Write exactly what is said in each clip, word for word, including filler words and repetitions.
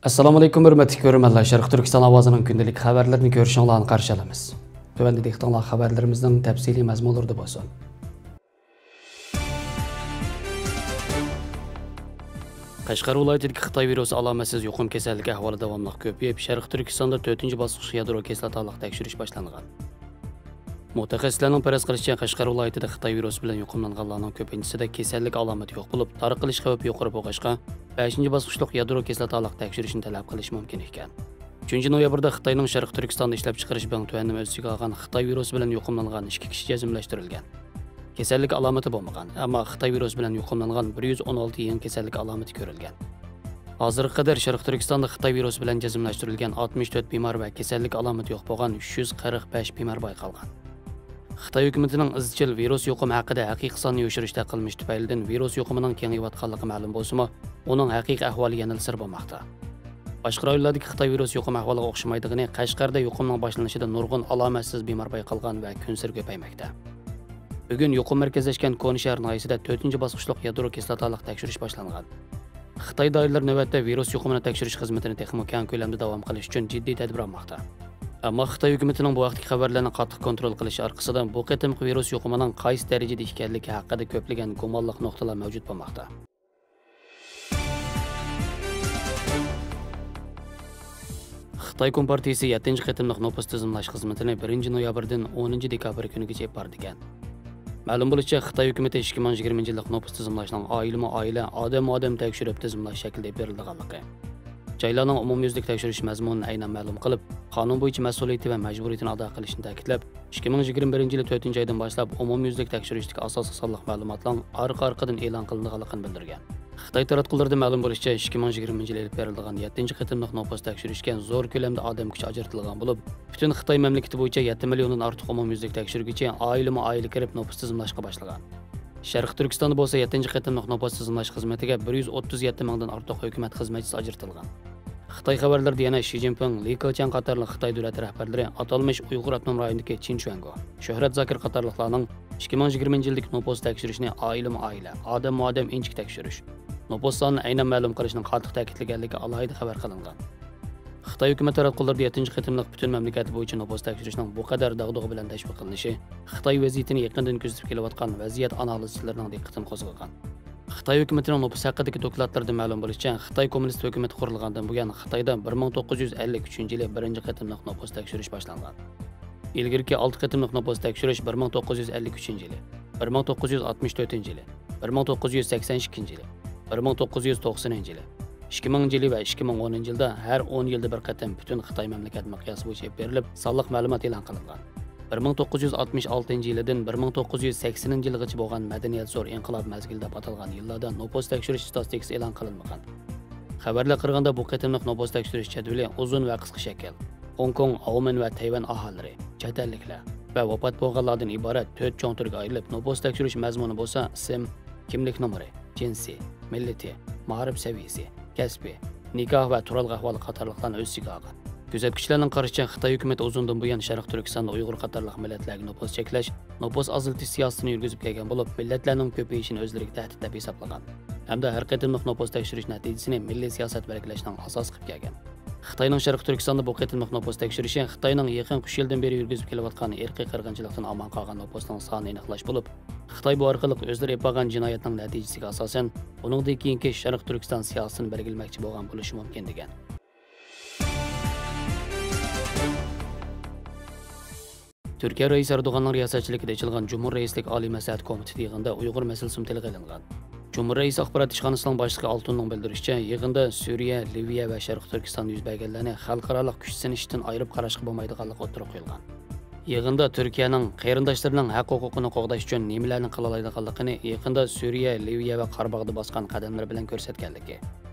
ئەسسالامۇئەلەيكۇم، ھۆرمەتلىك كۆرۈرمەنلەر. شەرقىي تۈركىستان ئاۋازىنىڭ كۈندىلىك خەۋەرلىرىنى كۆرۈشۈڭلارنى قارشى ئالىمىز. تۆۋەندە دىققىتىڭلار خەۋەرلىرىمىزنىڭ تەپسىلىي مەزمۇنلىرىدا بولسۇن. قەشقەر ۋىلايىتىدىكى خىتاي ۋىرۇسى ئالامەتسىز يۇقۇم كېسەللىك ئەھۋالى داۋاملىق كۆپىيىپ، شەرقىي تۈركىستاندا تۆتىنچى باسقۇچلۇق يادرو كىسلاتالىق تەكشۈرۈش باشلانغان. مۇتەخەسسىسلەرنىڭ پەرەز قىلىشىچە، قەشقەر ۋىلايىتىدە خىتاي ۋىرۇسى بىلەن يۇقۇملانغانلارنىڭ كۆپىنچىسىدە كېسەللىك ئالامىتى يوق بولۇپ، تارقىلىش خەۋپى يۇقىرى بولغاچقا، بەشىنچى باسقۇچلۇق يادرو كىسلاتالىق تەكشۈرۈشنى تەلەپ قىلىشى مۇمكىن ئىكەن. ئۈچىنچى نويابىردا خىتاينىڭ شەرقىي تۈركىستاندا ئىشلەپچىقىرىش بىڭتۈەنىنى ئۆز ئىچىگە ئالغان خىتاي ۋىرۇسى بىلەن يۇقۇملانغان ئىككى كىشى جەزملەشتۈرۈلگەن. كېسەللىك ئالامىتى بولمىغان، ئەمما خىتاي ۋىرۇسى بىلەن يۇقۇملانغان بىر يۈز ئون ئالتە يېڭى كېسەللىك ئالامىتى كۆرۈلگەن. ھازىرغا قەدەر شەرقىي تۈركىستاندا خىتاي ۋىرۇسى بىلەن جەزملەشتۈرۈلگەن ئاتمىش تۆت بىمار ۋە كېسەللىك ئالامىتى يوق بولغان ئۈچ يۈز قىرىق بەش بىمار بايقالغان. خىتاي ھۆكۈمىتىنىڭ ئىزچىل ۋىرۇس يۇقۇمى ھەققىدە ھەقىقىي ساننى يوشۇرۇشتەك قىلمىشى تۈپەيلىدىن ۋىرۇس يۇقۇمىنىڭ كېڭىيىۋاتقانلىقى مەلۇم بولسىمۇ، ئۇنىڭ ھەقىقىي ئەھۋالى يەنىلا سىر بولماقتا. باشقا رايونلاردىكى خىتاي ۋىرۇس يۇقۇم ئەھۋالىغا ئوخشىمايدىغىنى، قەشقەردە يۇقۇمنىڭ باشلىنىشىدىن نۇرغۇن ئالامەتسىز بىمار بايقالغان ۋە كۈنسېرى كۆپەيمەكتە. بۈگۈن يۇقۇم مەركەزلەشكەن كونا شەھەر ناھىيەسىدە تۆتىنچى باسقۇچلۇق يادرو كىسلاتالىق تەكشۈرۈش باشلانغان. خىتاي دائىرىلىرى نۆۋەتتە ۋىرۇس يۇقۇمىنى تەكشۈرۈش خىزمىتىنى تېخىمۇ كەڭ كۆلەمدە داۋام قىلىش ئۈچۈن جىددىي تەدبىر ئالماقتا. ئەمما خىتاي ھۆكۈمىتىنىڭ بۇ ھەقتىكى خەۋەرلەرنى قاتتىق كونترول قىلىشى ئارقىسىدا، بۇ قېتىمقى ۋىرۇس يۇقۇمىنىڭ قايسى دەرىجىدە ئىكەنلىكى ھەققىدە كۆپلىگەن گۇمانلىق نۇقتىلار مەۋجۇت بولماقتا. خىتاي كومپارتىيىسى يەتتىنچى قېتىملىق نوپۇس تىزىملاش خىزمىتىنى بىرىنچى نويابىردىن ئونىنچى دېكابىر كۈنىگىچە ئېلىپ بارىدىكەن. مەلۇم بولۇشىچە، خىتاي ھۆكۈمىتى ئىككى مىڭ يىگىرمىنچى يىللىق نوپۇس تىزىملاشنىڭ ئائىلىمۇ ئائىلە، ئادەممۇ ئادەم تەكشۈرۈپ تىزىملاش شەكلىدە ئېلىپ بېرىلىدىغانلىقى، جايلارنىڭ ئومۇميۈزلۈك تەكشۈرۈش مەزمۇنىنى ئەينەن مەلۇم قىلىپ، قانۇن بويىچە مەسئۇلىيىتى ۋە مەجبۇرىيىتىنى ئادا قىلىشىنى تەكىتلەپ، ئىككى مىڭ يىگىرمە بىرىنچى يىلى تۆتىنچى ئايدىن باشلاپ ئومۇميۈزلۈك تەكشۈرۈشتىكى ئاساسلىق سانلىق مەلۇماتلارنىڭ ئارقا-ئارقىدىن ئېلان قىلىنىدىغانلىقىنى بىلدۈرگەن. خىتاي تاراتقۇلىرىدا مەلۇم بولۇشىچە، ئىككى مىڭ يىگىرمىنچى يىلى ئېلىپ بېرىلىدىغان يەتتىنچى قېتىملىق نوپۇس تەكشۈرۈشكە زور كۆلەمدە ئادەم كۈچى ئاجرىتىلغان بولۇپ، پۈتۈن خىتاي مەملىكىتى بويىچە يەتتە مىليوندىن ئارتۇق ئومۇميۈزلۈك تەكشۈرگۈچى ئائىلىمۇ ئائىلە كىرىپ نوپۇس تىزىملاشقا باشلىغان. شەرقىي تۈركىستاندا بولسا يەتتىنچى قېتىملىق نوپۇس تىزىملاش خىزمىتىگە بىر يۈز ئوتتۇز يەتتە مىڭدىن ئارتۇق ھۆكۈمەت خىزمەتچىسى ئاجرىتىلغان. خىتاي خەۋەرلىرىدە يەنە شى جىنپىڭ، لى كېچياڭ قاتارلىق خىتاي دۆلەت رەھبەرلىرى ئاتالمىش ئۇيغۇر ئاپتونوم رايونىدىكى چىن شۈەنگو، شۆھرەت زاكىر قاتارلىقلارنىڭ ئىككى مىڭ يىگىرمىنچى يىلدىكى نوپۇس تەكشۈرۈشنى ئائىلىمۇ ئائىلە، ئادەممۇ ئادەم ئىنچىكە تەكشۈرۈش، نوپۇس سانىنى ئەينەن مەلۇم قىلىشنىڭ قاتتىق تەكىتلىگەنلىكى ئالاھىدە خەۋەر قىلىنغان. خىتاي ھۆكۈمەت تاراتقۇلىرىدا يەتتىنچى قېتىملىق پۈتۈن مەملىكەت بويىچە نوپۇس تەكشۈرۈشنىڭ بۇ قەدەر داغدۇغا بىلەن تەشۋىق قىلىنىشى خىتاي ۋەزىيىتىنى يېقىندىن كۆزىتىپ كېلىۋاتقان ۋەزىيەت ئانالىزچىلىرىنىڭ دىققىتىنى قوزغىغان. خىتاي ھۆكۈمىتىنىڭ نوپۇس ھەققىدىكى دوكلاتلىرىدىن مەلۇم بولۇشىچە، خىتاي كوممۇنىست ھۆكۈمىتى قۇرۇلغاندىن بۇيان خىتايدا بىر مىڭ توققۇز يۈز ئەللىك ئۈچىنچى يىلى بىرىنچى قېتىملىق نوپۇس تەكشۈرۈش باشلانغان. ئىلگىرىكى ئالتە قېتىملىق نوپۇس تەكشۈرۈش بىر مىڭ توققۇز يۈز ئەللىك ئۈچىنچى يىلى، بىر مىڭ توققۇز يۈز ئاتمىش تۆتىنچى يىلى، بىر مىڭ توققۇز يۈز سەكسەن ئىككىنچى يىلى، بىر مىڭ توققۇز يۈز توقسىنىنچى يىلى، ئىككى مىڭىنچى يىلى ۋە ئىككى مىڭ ئونىنچى يىلدا ھەر ئون يىلدا بىر قېتىم پۈتۈن خىتاي مەملىكەت مىقياسى بويىچە ئېلىپ بېرىلىپ، سانلىق مەلۇمات ئېلان قىلىنغان. بىر مىڭ توققۇز يۈز ئاتمىش ئالتىنچى يىلىدىن بىر مىڭ توققۇز يۈز سەكسىنىنچى يىلغىچە بولغان مەدەنىيەت زور ئىنقىلاب مەزگىلى دەپ ئاتالغان يىللاردا نوپۇس تەكشۈرۈش ئىستاتىستىكىسى ئېلان قىلىنمىغان. خەۋەرلەرگە قارىغاندا، بۇ قېتىملىق نوپۇس تەكشۈرۈش جەدۋىلى ئۇزۇن ۋە قىسقا شەكىل. خوڭكوڭ، ئاۋمېن ۋە تەيۋەن ئاھالىلىرى، چەت ئەللىكلەر ۋە ۋاپات بولغانلاردىن ئىبارەت تۆت چوڭ تۈرگە ئايرىلىپ، نوپۇس تەكشۈرۈش مەزمۇنى بولسا ئىسىم، كىملىك نومۇرى، جىنسى، مىللىتى، مائارىپ سەۋىيىسى، كەسپى، نىكاھ ۋە تۇرالغۇ ئەھۋالى قاتارلىقلارنى ئۆز ئىچىگە ئالغان. كۆزەتكۈچىلەرنىڭ قارىشىچە، خىتاي ھۆكۈمىتى ئۇزۇندىن بۇيان شەرقىي تۈركىستاندا ئۇيغۇر قاتارلىق مىللەتلەرگە نوپۇس چەكلەش، نوپۇس ئازلىتىش سىياسىتىنى يۈرگۈزۈپ كەلگەن بولۇپ، مىللەتلەرنىڭ كۆپىيىشىنى ئۆزلىرىگە تەھدىت دەپ ھېسابلىغان ھەمدە ھەر قېتىملىق نوپۇس تەكشۈرۈش نەتىجىسىنى مىللىي سىياسەت بەلگىلەشنىڭ ئاساسى قىلىپ كەلگەن. خىتاينىڭ شەرقىي تۈركىستاندا بۇ قېتىملىق نوپۇس تەكشۈرۈشى خىتاينىڭ يېقىنقى ئۈچ يىلدىن بېرى يۈرگۈزۈپ كېلىۋاتقان ئىرقىي قىرغىنچىلىقتىن ئامان قالغان نوپۇسنىڭ سانىنى ئېنىقلاش بولۇپ، خىتاي بۇ ئارقىلىق ئۆزلىرى ئېلىپ بارغان جىنايەتنىڭ نەتىجىسىگە ئاساسەن، بۇنىڭدىن كېيىنكى شەرقىي تۈركىستان سىياسىتىنى بەلگىلىمەكچى بولغان بولۇشى مۇمكىن، دېگەن. تۈركىيە رەئىسى ئەردوغاننىڭ رىياسەتچىلىكىدە ئېچىلغان جۇمھۇر رەئىسلىك ئالىي مەسلىھەت كومىتېتى يىغىنىدا ئۇيغۇر مەسىلىسىمۇ تىلغا ئېلىنغان. جۇمھۇر رەئىسى ئاخبارات ئىشخانىسىنىڭ باشلىقى ئالتۇننىڭ بىلدۈرۈشىچە، يىغىندا سۈرىيە، لىۋىيە ۋە شەرقىي تۈركىستاندا يۈز بەرگەنلەرنى خەلقئارالىق كۈچ سىنىشىشتىن ئايرىپ قاراشقا بولمايدىغانلىقى ئوتتۇرىغا قويۇلغان. يىغىندا تۈركىيەنىڭ قېرىنداشلىرىنىڭ ھەق ھوقۇقىنى قوغداش ئۈچۈن نېمىلەرنى قىلالايدىغانلىقىنى يېقىندا سۈرىيە، لىۋىيە ۋە قاراباغدا باسقان قەدەملىرى بىلەن كۆرسەتكەنلىكى،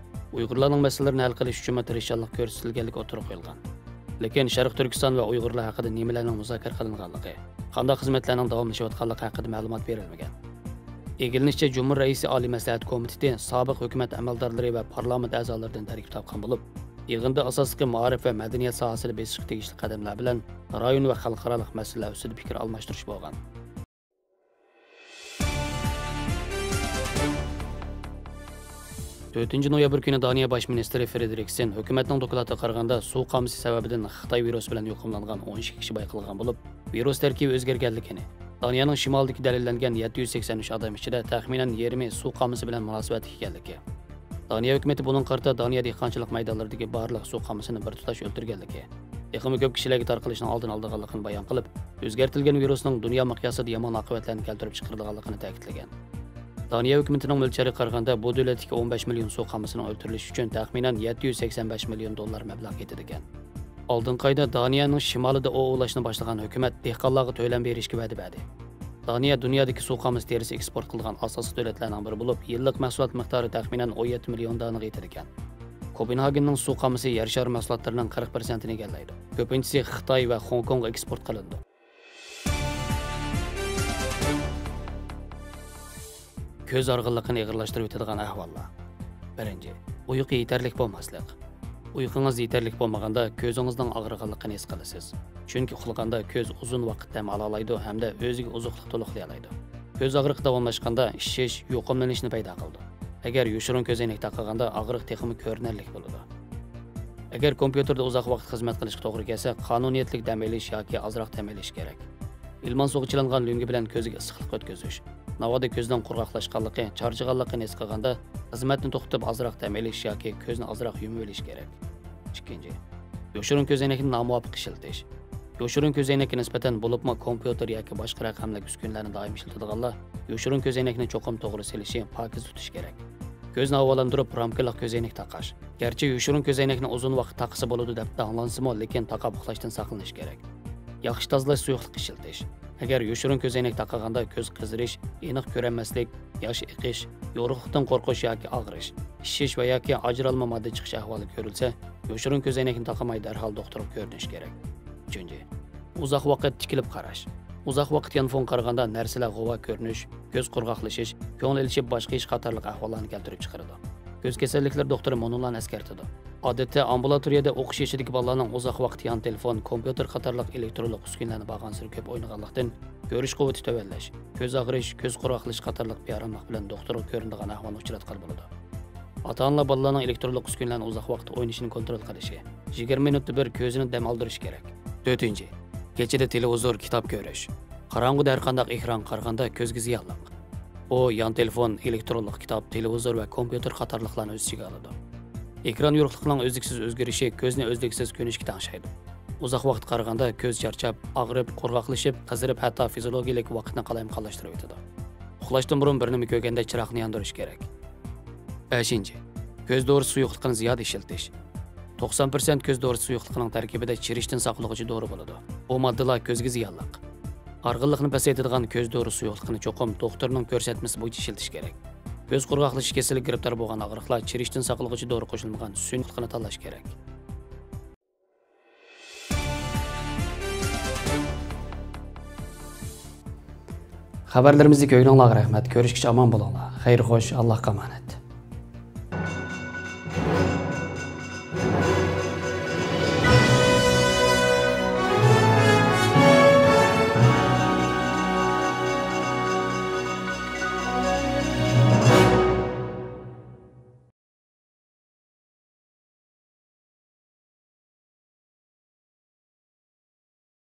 ئۇيغۇرلارنىڭ مەسىلىلىرىنى ھەل قىلىش ئۈچۈنمۇ تىرىشچانلىق كۆرسىتىلگەنلىكى ئوتتۇرىغا قويۇلغان. لېكىن شەرقىي تۈركىستان ۋە ئۇيغۇرلار ھەققىدە نېمىلەرنىڭ مۇزاكىرە قىلىنغانلىقى، قانداق خىزمەتلەرنىڭ داۋاملىشىۋاتقانلىقى ھەققىدە مەلۇمات بېرىلمىگەن. ئىگىلىنىشىچە، جۇمھۇر رەئىسى ئالىي مەسلىھەت كومىتېتى سابىق ھۆكۈمەت ئەمەلدارلىرى ۋە پارلامېنت ئەزالىرىدىن تەركىب تاپقان بولۇپ، يىغىندا ئاساسلىقى مائارىپ ۋە مەدەنىيەت ساھەسىدە بېسىشقا تېگىشلىك قەدەملەر بىلەن رايون ۋە خەلقئارالىق مەسىلىلەر ئۈستىدە پىكىر ئالماشتۇرۇش بولغان. تۆتىنچى نويابىر كۈنى دانىيە باش مىنىستىرى فرېدرىكسېن ھۆكۈمەتنىڭ دوكلاتىغا قارىغاندا، سۇ قامىسى سەۋەبىدىن خىتاي ۋىرۇسى بىلەن يۇقۇملانغان ئون ئىككى كىشى بايقالغان بولۇپ، ۋىرۇس تەركىبى ئۆزگەرگەنلىكىنى، دانىيەنىڭ شىمالىدىكى دەلىللەنگەن يەتتە يۈز سەكسەن ئۈچ ئادەم ئىچىدە تەخمىنەن يېرىمى سۇ قامىسى بىلەن مۇناسىۋەتلىك ئىكەنلىكى، دانىيە ھۆكۈمىتى بۇنىڭغا قارىتا دانىيە دېھقانچىلىق مەيدانلىرىدىكى بارلىق سۇ قامىسىنى بىر تۇتاش ئۆلتۈرگەنلىكى، تېخىمۇ كۆپ كىشىلەرگە تارقىلىشنىڭ ئالدىنى ئالىدىغانلىقىنى بايان قىلىپ، ئۆزگەرتىلگەن ۋىرۇسنىڭ دۇنيا مىقياسىدا يامان ئاقىۋەتلەرنى كەلتۈرۈپ چىقىرىدىغانلىقىنى تەكىتلىگەن. دانىيە ھۆكۈمىتىنىڭ مۆلچەرگە قارىغاندا، بۇ دۆلەتتىكى ئون بەش مىليون سۇ قامىسىنىڭ ئۆلتۈرۈلۈشى ئۈچۈن تەخمىنەن يەتتە يۈز سەكسەن بەش مىليون دوللار مەبلەغ كېتىدىكەن. ئالدىنقى ئايدا دانىيەنىڭ شىمالىدا ئوۋ ئوۋلاشنى باشلىغان ھۆكۈمەت دېھقانلارغا تۆلەم بېرىشكە ۋەدە بەردى. دانىيە دۇنيادىكى سۇ قامىسى تېرىسى ئېكسپورت قىلىدىغان ئاساسلىق دۆلەتلەرنىڭ بىرى بولۇپ، يىللىق مەھسۇلات مىقدارى تەخمىنەن ئون يەتتە مىليون دانىغا يېتىدىكەن. كوپېنھاگېننىڭ سۇ قامىسى يەر شارى مەھسۇلاتلىرىنىڭ قىرىق پىرسەنتىنى ئىگىلەيدۇ. كۆپىنچىسى خىتاي ۋە خوڭكوڭغا ئېكسپورت قىلىنىدۇ. كۆز ھارغىنلىقىنى ئېغىرلاشتۇرۇۋېتىدىغان ئەھۋاللار. بىرىنچى، ئۇيقۇ يېتەرلىك بولماسلىق. ئۇيقۇڭىز يېتەرلىك بولمىغاندا، كۆزىڭىزنىڭ ئاغرىغانلىقىنى ھېس قىلىسىز. چۈنكى ئۇخلىغاندا كۆز ئۇزۇن ۋاقىت دەم ئالالايدۇ ھەمدە ئۆزىگە ئوزۇقلۇق تولۇقلىيالايدۇ. كۆز ئاغرىقى داۋاملاشقاندا، ئىششىش، يۇقۇملىنىشنى پەيدا قىلىدۇ. ئەگەر يوشۇرۇن كۆزەينەك تاقىغاندا، ئاغرىق تېخىمۇ كۆرۈنەرلىك بولىدۇ. ئەگەر كومپيۇتېردا ئۇزاق ۋاقىت خىزمەت قىلىشقا توغرا كەلسە، قانۇنىيەتلىك دەم ئېلىش ياكى ئازراق دەم ئېلىش كېرەك. ئىلمان سۇغا چىلانغان لۆڭگە بىلەن كۆزگە ئىسسىقلىق ئۆتكۈزۈش. ناۋادا كۆزنىڭ قۇرغاقلاشقانلىقى، چارچىغانلىقىنى ھېس قىلغاندا، خىزمەتنى توختىتىپ ئازراق دەم ئېلىش ياكى كۆزنى ئازراق يۇمۇۋېلىش كېرەك. ئىككىنچى، يوشۇرۇن كۆزەينەكنى نامۇۋاپىق ئىشلىتىش. يوشۇرۇن كۆزەينەككە نىسبەتەن، بولۇپمۇ كومپيۇتېر ياكى باشقا رەقەملىك ئۈسكۈنىلەرنى دائىم ئىشلىتىدىغانلار يوشۇرۇن كۆزەينەكنى چوقۇم توغرا سېلىشى، پاكىز تۇتۇشى كېرەك. كۆزنى ھاۋالىندۇرۇپ، رامكىلىق كۆزەينەك تاقاش. گەرچە يوشۇرۇن كۆزەينەكنى ئۇزۇن ۋاقىت تاقىسا بولىدۇ دەپ داڭلانسىمۇ، لېكىن تاقاپ ئۇخلاشتىن ساقلىنىش كېرەك. ياخشى تازىلاش سۇيۇقلۇقى ئىشلىتىش. ئەگەر يوشۇرۇن كۆزەينەك تاقىغاندا كۆز قىزىرىش، ئېنىق كۆرەلمەسلىك، ياش ئېقىش، يورۇقلۇقتىن قورقۇش ياكى ئاغرىش، ئىششىش ۋە ياكى ئاجرالما ماددا چىقىش ئەھۋالى كۆرۈلسە، يوشۇرۇن كۆزەينەكنى تاقىماي دەرھال دوختۇرغا كۆرۈنۈش كېرەك. ئۈچىنچى، ئۇزاق ۋاقىت تىكىلىپ قاراش. ئۇزاق ۋاقىت يانفونغا قارىغاندا نەرسىلەر غۇۋا كۆرۈنۈش، كۆز قۇرغاقلىشىش، كۆڭۈل ئېلىشىپ باشقا ئىش قاتارلىق ئەھۋاللارنى كەلتۈرۈپ چىقىرىدۇ. كۆز كېسەللىكلىرى دوختۇرى مۇنۇلارنى ئەسكەرتىدۇ. ئادەتتە ئامبۇلاتورىيەدە ئوقۇش يېشىدىكى بالىلارنىڭ ئۇزاق ۋاقىت يان تېلېفون، كومپيۇتېر قاتارلىق ئېلېكترونلۇق ئۈسكۈنىلەرنى بارغانسېرى كۆپ ئوينىغانلىقتىن، كۆرۈش قۇۋۋىتى تۆۋەنلەش، كۆز ئاغرىش، كۆز قۇرغاقلىشىش قاتارلىق بىئاراملىق بىلەن دوختۇرغا كۆرۈنىدىغان ئەھۋالنى ئۇچراتقىلى بولىدۇ. ئاتا-ئانىلار بالىلارنىڭ ئېلېكترونلۇق ئۈسكۈنىلەرنى ئۇزاق ۋاقىت ئوينىشىنى كونترول قىلىشى، يىگىرمە مىنۇتتا بىر كۆزىنى دەم ئالدۇرۇشى كېرەك. تۆتىنچى، كېچىدە تېلېۋىزور، كىتاب كۆرۈش. قاراڭغۇدا ھەرقانداق ئېكرانغا قارىغاندا كۆزگە زىيانلىق. ئۇ يان تېلېفون، ئېلېكترونلۇق كىتاب، تېلېۋىزور ۋە كومپيۇتېر قاتارلىقلارنى ئۆز ئىچىگە ئالىدۇ. ئېكران يورۇقلۇقىنىڭ ئۈزلۈكسىز ئۆزگىرىشى كۆزنى ئۈزلۈكسىز كۆيۈشكە تەڭشەيدۇ. ئۇزاق ۋاقىت قارىغاندا كۆز چارچاپ، ئاغرىپ، قۇرغاقلىشىپ، قىزىرىپ، ھەتتا فىزىولوگىيەلىك ۋاقىتنى قالايمىقانلاشتۇرۇۋېتىدۇ. ئۇخلاشتىن بۇرۇن بىر نېمە كۆرگەندە چىراغنى ياندۇرۇش كېرەك. بەشىنچى، كۆز دورىسى سۇيۇقلۇقىنى زىيادە ئىشلىتىش. توقسان پىرسەنت كۆز دورىسى سۇيۇقلۇقىنىڭ تەركىبىدە چىرىشتىن ساقلىغۇچى دورا بولىدۇ. بۇ ماددىلار كۆزگە زىيانلىق. ھارغىنلىقنى پەسەيتىدىغان كۆز دورىسى سۇيۇقلۇقىنى چوقۇم دوختۇرنىڭ كۆرسەتمىسى بويىچە ئىشلىتىش كېرەك. كۆز قۇرغاقلىشىش كېسىلىگە گىرىپتار بولغان ئاغرىقلار چىرىشتىن ساقلىغۇچى دورا قوشۇلمىغان سۈنئىي سۇيۇقلۇقنى تاللاش كېرەك. خەۋەرلىرىمىزنى كۆرگىنىڭلارغا رەھمەت. كۆرۈشكىچە ئامان بولۇڭلار. خەير خوش، ئاللاھقا ئامانەت.